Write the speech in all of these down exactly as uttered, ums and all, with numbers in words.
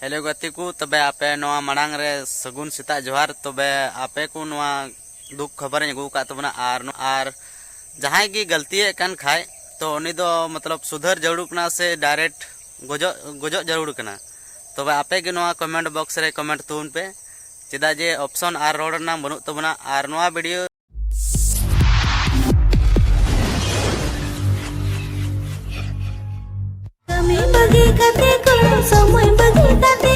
Hello ᱜᱟᱛᱮ ᱠᱚ, ᱛᱚᱵᱮ ᱟᱯᱮ ᱱᱚᱣᱟ ᱢᱟᱲᱟᱝ ᱨᱮ ᱥᱟᱹᱜᱩᱱ ᱥᱮᱛᱟᱜ ᱡᱚᱦᱟᱨ᱾ ᱛᱚᱵᱮ ᱟᱯᱮ ᱠᱚ ᱱᱚᱣᱟ ᱫᱩᱠ ᱠᱷᱚᱵᱚᱨᱤᱧ ᱟᱹᱜᱩ ᱟᱠᱟᱫ ᱛᱟᱵᱚᱱᱟ, ᱟᱨ ᱱᱚ-, ᱟᱨ ᱡᱟᱦᱟᱸᱭ ᱜᱮ ᱜᱟᱹᱞᱛᱤᱭᱮᱫ ᱠᱟᱱ ᱠᱷᱟᱡ, ᱛᱚ ᱩᱱᱤ ᱫᱚ ᱢᱚᱛᱞᱚᱵ ᱥᱩᱫᱷᱟᱹᱨ ᱡᱟᱹᱨᱩᱲ ᱠᱟᱱᱟ ᱥᱮ direct ᱜᱚᱡᱚᱜ, ᱜᱚᱡᱚᱜ ᱡᱟᱹᱨᱩᱲ ᱠᱟᱱᱟ? ᱛᱚᱵᱮ ᱟᱯᱮ ᱜᱮ ᱱᱚᱣᱟ comment box ᱨᱮ comment ᱛᱟᱵᱚᱱ ᱯᱮ, ᱪᱮᱫᱟᱜ ᱡᱮ option ᱟᱨ ᱨᱚᱲ ᱨᱮᱱᱟᱜ ᱵᱟᱹᱱᱩᱜ ᱛᱟᱵᱚᱱᱟ᱾ ᱟᱨ ᱱᱚᱣᱟ video ᱠᱟᱹᱢᱤ ᱵᱟᱹᱜᱤ ᱠᱟᱛᱮ ᱠᱚᱲᱟ ᱥᱚᱢᱚᱭ ᱵᱟᱹᱜᱤ ᱠᱟᱛᱮ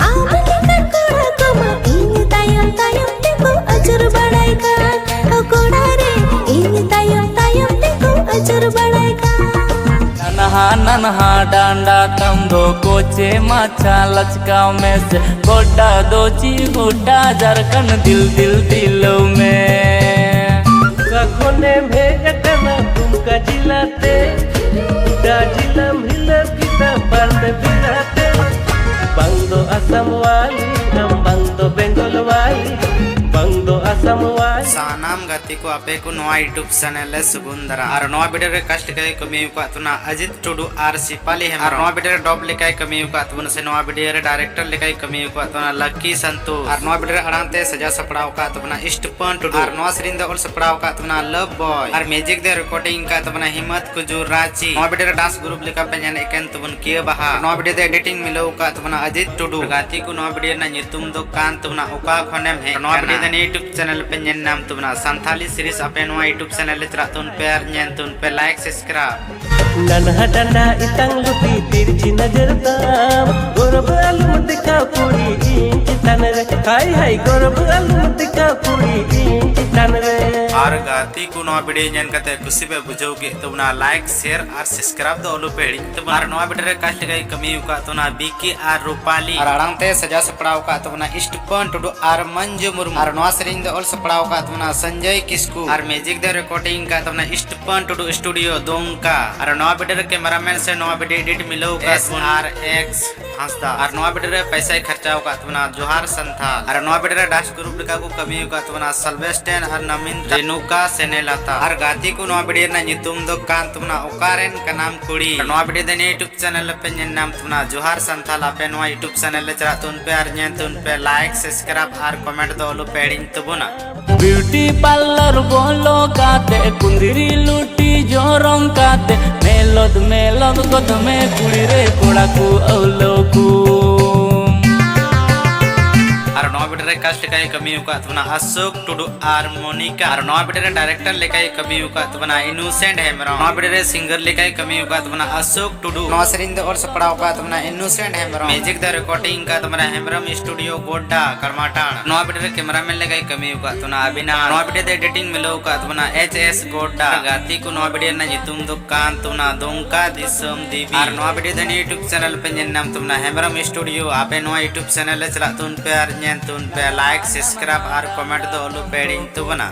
ᱟᱢ ᱞᱮᱠᱟᱱ ᱠᱚᱲᱟ ᱠᱚᱢᱟ ᱤᱧ ᱛᱟᱭᱚᱢ ᱛᱟᱭᱚᱢ ᱛᱮᱠᱚ ᱟᱹᱪᱩᱨ ᱵᱟᱲᱟᱭ ᱠᱟᱱ᱾ ᱚ ᱠᱚᱲᱟ ᱨᱮ, ᱤᱧ ᱛᱟᱭᱚᱢ ᱛᱟᱭᱚᱢ ᱛᱮᱠᱚ ᱟᱹᱪᱩᱨ ᱵᱟᱲᱟᱭ ᱠᱟᱱ᱾ ᱱᱟᱱᱦᱟ ᱱᱟᱱᱦᱟ ᱰᱟᱸᱰᱟ ᱛᱟᱢ ᱫᱚ ᱠᱚᱪᱮ ᱢᱟᱪᱷᱟ ᱞᱟᱪᱠᱟᱣ ᱢᱮᱥᱮ, ᱜᱚᱴᱟ ᱫᱚ ᱪᱤ ᱜᱚᱴᱟ ᱡᱟᱨᱠᱟᱱ ᱫᱤᱞ ᱫᱤᱞ ᱫᱤᱞᱟᱹᱣ ᱢᱮ᱾ ᱚᱠᱟ ᱠᱷᱚᱱᱮᱢ ᱦᱮᱡ ᱟᱠᱟᱱᱟ ᱫᱩᱢᱠᱟ ᱡᱤᱞᱟ ᱛᱮ? ᱫᱟ ᱡᱤᱞᱟᱢ ᱦᱤᱞᱟᱹᱣ ᱠᱮᱫᱟ ᱵᱟᱨ ᱯᱮ ᱵᱮᱲᱟ ᱛᱮ᱾ ᱵᱟᱝ ᱫᱚ ᱟᱥᱟᱢ ᱣᱟᱞᱤ, ᱟᱢ ᱵᱟᱝ ᱫᱚ ᱵᱮᱝᱜᱚᱞ ᱣᱟᱞᱤ, ᱵᱟᱝ ᱫᱚ ᱟᱥᱟᱢ ᱣᱟᱞᱤ᱾ ᱥᱟᱱᱟᱢ ᱜᱟᱛᱮ ᱠᱚ, ᱟᱯᱮ ᱠᱚ ᱱᱚᱣᱟ YouTube channel ᱨᱮ ᱥᱟᱹᱜᱩᱱ ᱫᱟᱨᱟᱢ᱾ ᱟᱨ ᱱᱚᱣᱟ video ᱨᱮ cast ᱞᱮᱠᱟᱭ ᱠᱟᱹᱢᱤ ᱟᱠᱟᱫ ᱛᱟᱵᱚᱱᱟ ᱚᱡᱤᱛ ᱴᱩᱰᱩ ᱟᱨ ᱥᱤᱯᱟᱞᱤ ᱦᱮᱢᱵᱨᱚᱢ᱾ ᱟᱨ ᱱᱚᱣᱟ video ᱨᱮ dub ᱞᱮᱠᱟᱭ ᱠᱟᱹᱢᱤ ᱟᱠᱟᱫ ᱛᱟᱵᱚᱱᱟ, ᱥᱮ ᱱᱚᱣᱟ video ᱨᱮ director ᱞᱮᱠᱟᱭ ᱠᱟᱹᱢᱤ ᱟᱠᱟᱫ ᱛᱟᱵᱚᱱᱟ ᱞᱟᱠᱤ ᱥᱟᱱᱛᱳᱥ᱾ ᱟᱨ ᱱᱚᱣᱟ video ᱨᱮ ᱟᱲᱟᱝ ᱛᱮ ᱥᱟᱡᱟᱣ ᱥᱟᱯᱲᱟᱣ ᱟᱠᱟᱫ ᱛᱟᱵᱚᱱᱟ ᱤᱥᱴᱯᱟᱱ ᱴᱩᱰᱩ᱾ ᱟᱨ ᱱᱚᱣᱟ ᱥᱮᱨᱮᱧ ᱫᱚ ᱚᱞ ᱥᱟᱯᱲᱟᱣ ᱟᱠᱟᱫ ᱛᱟᱵᱚᱱᱟ ᱞᱟᱵᱷ ᱵᱚᱭ᱾ ᱟᱨ music ᱫᱚ recording ᱟᱠᱟᱫ ᱛᱟᱵᱚᱱᱟ ᱦᱤᱢᱢᱚᱛ ᱠᱩᱡᱩᱨ ᱨᱟᱸᱪᱤ᱾ ᱱᱚᱣᱟ video ᱨᱮ dance group ᱞᱮᱠᱟ ᱯᱮ ᱧᱮᱞᱮᱫ ᱠᱟᱱ ᱛᱟᱵᱚᱱ ᱠᱤᱭᱟᱹ ᱵᱟᱦᱟ᱾ ᱱᱚᱣᱟ video ᱫᱚ editing ᱢᱤᱞᱟᱹᱣ ᱟᱠᱟᱫ ᱛᱟᱵᱚᱱᱟ ᱚᱡᱤᱛ ᱴᱩᱰᱩ᱾ ᱜᱟᱛᱮ ᱠᱚ, ᱱᱚᱣᱟ video ᱨᱮᱱᱟᱜ ᱧᱩᱛᱩᱢ ᱫᱚ ᱠᱟᱱ ᱛᱟᱵᱚᱱᱟ ᱚᱠᱟ ᱠᱷᱚᱱᱮᱢ ᱦᱮᱡ ᱱᱚᱣᱟ ᱠᱟᱱᱟ᱾ Video ᱫᱚ ᱱᱤᱭᱟᱹ YouTube channel ᱯᱮ ᱧᱮᱞ ᱧᱟᱢ ᱛᱟᱵᱚᱱᱟ ᱥᱟᱱᱛᱷᱟᱞᱤ series᱾ ᱟᱯᱮ ᱱᱚᱣᱟ YouTube channel ᱨᱮ ᱪᱟᱞᱟᱜ ᱛᱟᱵᱚᱱ ᱯᱮ ᱟᱨ ᱧᱮᱞ ᱛᱟᱵᱚᱱ ᱯᱮ, like, subscribe᱾ ᱱᱟᱱᱦᱟ ᱰᱟᱸᱰᱟ ᱤᱛᱟᱝ ᱞᱩᱴᱤ ᱛᱤᱨᱪᱤ ᱱᱚᱡᱚᱨ ᱛᱟᱢ, ᱜᱚᱨᱚᱵ ᱟᱞᱚᱢ ᱫᱮᱠᱷᱟᱣ ᱠᱩᱲᱤ ᱤᱧ ᱪᱮᱛᱟᱱ ᱨᱮ, ᱦᱟᱭ ᱦᱟᱭ ᱜᱚᱨᱚᱵ ᱟᱞᱚᱢ ᱫᱮᱠᱷᱟᱣ ᱠᱩᱲᱤ ᱤᱧ ᱪᱮᱛᱟᱱ ᱨᱮ᱾ ᱟᱨ ᱜᱟᱛᱮ ᱠᱚ, ᱱᱚᱣᱟ video ᱧᱮᱞ ᱠᱟᱛᱮ ᱠᱩᱥᱤ ᱯᱮ ᱵᱩᱡᱷᱟᱹᱣ ᱠᱮᱫ ᱛᱟᱵᱚᱱᱟ, like, share ᱟᱨ subscribe ᱫᱚ ᱟᱞᱚ ᱯᱮ ᱦᱤᱲᱤᱧ ᱛᱟᱵᱚᱱᱟ᱾ ᱟᱨ ᱱᱚᱣᱟ video ᱨᱮ cast ᱞᱮᱠᱟᱭ ᱠᱟᱹᱢᱤ ᱟᱠᱟᱫ ᱛᱟᱵᱚᱱᱟ ᱵᱤᱠᱤ ᱟᱨ ᱨᱩᱯᱟᱞᱤ᱾ ᱟᱨ ᱟᱲᱟᱝ ᱛᱮ ᱥᱟᱡᱟᱣ ᱥᱟᱯᱲᱟᱣ ᱟᱠᱟᱫ ᱛᱟᱵᱚᱱᱟ ᱤᱥᱴᱯᱟᱱ ᱴᱩᱰᱩ ᱟᱨ ᱢᱚᱧᱡᱩ ᱢᱩᱨᱢᱩ᱾ ᱟᱨ ᱱᱚᱣᱟ ᱥᱮᱨᱮᱧ ᱫᱚ ᱚᱞ ᱥᱟᱯᱲᱟᱣ ᱟᱠᱟᱫ ᱛᱟᱵᱚᱱᱟ ᱥᱚᱧᱡᱚᱭ ᱠᱤᱥᱠᱩ᱾ ᱟᱨ music ᱫᱚ recording ᱟᱠᱟᱫ ᱛᱟᱵᱚᱱᱟ ᱤᱥᱴᱯᱟᱱ ᱴᱩᱰᱩ studio ᱫᱩᱢᱠᱟ᱾ ᱟᱨ ᱱᱚᱣᱟ video ᱨᱮ cameraman ᱥᱮ ᱱᱚᱣᱟ video edit ᱢᱤᱞᱟᱹᱣ ᱟᱠᱟᱫ ᱛᱟᱵᱚᱱᱟ ᱮᱥ ᱟᱨ ᱮᱠᱥ ᱦᱟᱸᱥᱫᱟ᱾ ᱟᱨ ᱱᱚᱣᱟ video ᱨᱮ ᱯᱚᱭᱥᱟᱭ ᱠᱷᱚᱨᱪᱟᱣ ᱟᱠᱟᱫ ᱛᱟᱵᱚᱱᱟ ᱡᱚᱦᱟᱨ ᱥᱟᱱᱛᱷᱟᱞ᱾ ᱟᱨ ᱱᱚᱣᱟ video ᱨᱮ dance group ᱞᱮᱠᱟ ᱠᱚ ᱠᱟᱹᱢᱤ ᱟᱠᱟᱫ ᱛᱟᱵᱚᱱᱟ ᱥᱟᱞᱵᱮᱥᱴᱮᱱ ᱟᱨ ᱱᱟᱢᱤᱱ ᱨᱮᱱᱩᱠᱟ ᱥᱮᱱᱮᱞᱟᱛᱟ᱾ ᱟᱨ ᱜᱟᱛᱮ ᱠᱚ, ᱱᱚᱣᱟ ᱵᱷᱤᱰᱤᱭᱳ ᱨᱮᱱᱟᱜ ᱧᱩᱛᱩᱢ ᱫᱚ ᱠᱟᱱ ᱛᱟᱵᱚᱱᱟ ᱚᱠᱟᱨᱮᱱ ᱠᱟᱱᱟᱢ ᱠᱩᱲᱤ᱾ ᱱᱚᱣᱟ ᱵᱷᱤᱰᱤᱭᱳ ᱫᱚ ᱱᱤᱭᱟᱹ YouTube ᱪᱮᱱᱮᱞ ᱨᱮᱯᱮ ᱧᱮᱞ ᱧᱟᱢ ᱛᱟᱵᱚᱱᱟ᱾ ᱡᱚᱦᱟᱨ ᱥᱟᱱᱛᱷᱟᱞ, ᱟᱯᱮ ᱱᱚᱣᱟ YouTube ᱪᱮᱱᱮᱞ ᱨᱮ ᱪᱟᱞᱟᱜ ᱛᱟᱵᱚᱱ ᱯᱮ ᱟᱨ ᱧᱮᱞ ᱛᱟᱵᱚᱱ ᱯᱮ, ᱞᱟᱭᱤᱠ, ᱥᱟᱵᱥᱠᱨᱟᱭᱤᱵ ᱟᱨ ᱠᱚᱢᱮᱱᱴ ᱫᱚ ᱟᱞᱚ ᱯᱮ ᱦᱤᱲᱤᱧ ᱛᱟᱵᱚᱱᱟ᱾ ᱵᱤᱭᱩᱴᱤ ᱯᱟᱨᱞᱟᱨ ᱵᱚᱞᱚ ᱠᱟᱛᱮ, ᱠᱩᱸᱫᱽᱨᱤ ᱞᱩᱴᱤ ᱡᱚᱨᱚᱢ ᱠᱟᱛᱮ, ᱢᱮᱞᱚᱫ ᱢᱮᱞᱚᱫ ᱜᱚᱫ ᱢᱮ ᱠᱩᱲᱤ ᱨᱮ ᱠᱚᱲᱟ ᱠᱚ ᱟᱹᱣᱞᱟᱹᱣ ᱠᱚ᱾ ᱟᱨ ᱱᱚᱣᱟ ᱵᱷᱤᱰᱤᱭᱳ ᱨᱮ ᱠᱟᱥᱴ ᱞᱮᱠᱟᱭ ᱠᱟᱹᱢᱤ ᱟᱠᱟᱫ ᱛᱟᱵᱚᱱᱟ ᱚᱥᱳᱠ ᱴᱩᱰᱩ ᱟᱨ ᱢᱚᱱᱤᱠᱟ᱾ ᱟᱨ ᱱᱚᱣᱟ ᱵᱷᱤᱰᱤᱭᱳ ᱨᱮ ᱰᱟᱭᱨᱮᱠᱴᱚᱨ ᱞᱮᱠᱟᱭ ᱠᱟᱹᱢᱤ ᱟᱠᱟᱫ ᱛᱟᱵᱚᱱᱟ ᱤᱱᱳᱥᱮᱱᱴ ᱦᱮᱢᱵᱨᱚᱢ᱾ ᱱᱚᱣᱟ ᱵᱷᱤᱰᱤᱭᱳ ᱨᱮ ᱥᱤᱝᱜᱟᱨ ᱞᱮᱠᱟᱭ ᱠᱟᱹᱢᱤ ᱟᱠᱟᱫ ᱛᱟᱵᱚᱱᱟ ᱚᱥᱳᱠ ᱴᱩᱰᱩ᱾ ᱱᱚᱣᱟ ᱥᱮᱨᱮᱧ ᱫᱚ ᱚᱞ ᱥᱟᱯᱲᱟᱣ ᱟᱠᱟᱫ ᱛᱟᱵᱚᱱᱟ ᱤᱱᱳᱥᱮᱱᱴ ᱦᱮᱢᱵᱨᱚᱢ᱾ ᱢᱤᱣᱡᱤᱠ ᱫᱚ ᱨᱮᱠᱚᱨᱰᱤᱝ ᱟᱠᱟᱫ ᱛᱟᱵᱚᱱᱟ ᱦᱮᱢᱵᱨᱚᱢ ᱥᱴᱩᱰᱤᱭᱳ ᱜᱳᱰᱰᱟ ᱠᱟᱲᱢᱟᱴᱟᱲ᱾ ᱱᱚᱣᱟ ᱵᱷᱤᱰᱤᱭᱳ ᱨᱮ ᱠᱮᱢᱮᱨᱟᱢᱮᱱ ᱞᱮᱠᱟᱭ ᱠᱟᱹᱢᱤ ᱟᱠᱟᱫ ᱛᱟᱵᱚᱱᱟ ᱟᱵᱤᱱᱟᱱ᱾ ᱱᱚᱣᱟ ᱵᱷᱤᱰᱤᱭᱳ ᱫᱚ ᱮᱰᱤᱴᱤᱝ ᱢᱤᱞᱟᱹᱣ ᱟᱠᱟᱫ ᱛᱟᱵᱚᱱᱟ ᱮᱪ ᱮᱥ ᱜᱳᱰᱰᱟ᱾ ᱜᱟᱛᱮ ᱠᱚ, ᱱᱚᱣᱟ ᱵᱷᱤᱰᱤᱭᱳ ᱨᱮᱱᱟᱜ ᱧᱩᱛᱩᱢ ᱫᱚ ᱠᱟᱱ ᱛᱟᱵᱚᱱᱟ ᱫᱩᱢᱠᱟ ᱫᱤᱥᱚᱢ ᱫᱮᱵᱤ᱾ ᱟᱨ ᱱᱚᱣᱟ ᱵᱷᱤᱰᱤᱭᱳ ᱫᱚ ᱱᱤᱭᱟᱹ YouTube ᱪᱮᱱᱮᱞ ᱯᱮ ᱧᱮᱞ ᱧᱟᱢ ᱛᱟᱵᱚᱱᱟ ᱦᱮᱢᱵᱨᱚᱢ ᱥᱴᱩᱰᱤᱭᱳ᱾ ᱟᱯᱮ ᱱᱚᱣᱟ YouTube ᱪᱮᱱᱮᱞ ᱨᱮ ᱪᱟᱞᱟᱜ ᱛᱟᱵᱚᱱ ᱯᱮ ᱟᱨ ᱧᱮᱞ ᱛᱟᱵᱚᱱ ᱯᱮ, ᱞᱟᱭᱤᱠ, ᱥᱟᱵᱥᱠᱨᱟᱭᱤᱵ ᱟᱨ ᱠᱚᱢᱮᱱᱴ ᱫᱚ ᱟᱞᱚ ᱯᱮ ᱦᱤᱲᱤᱧ ᱛᱟᱵᱚᱱᱟ᱾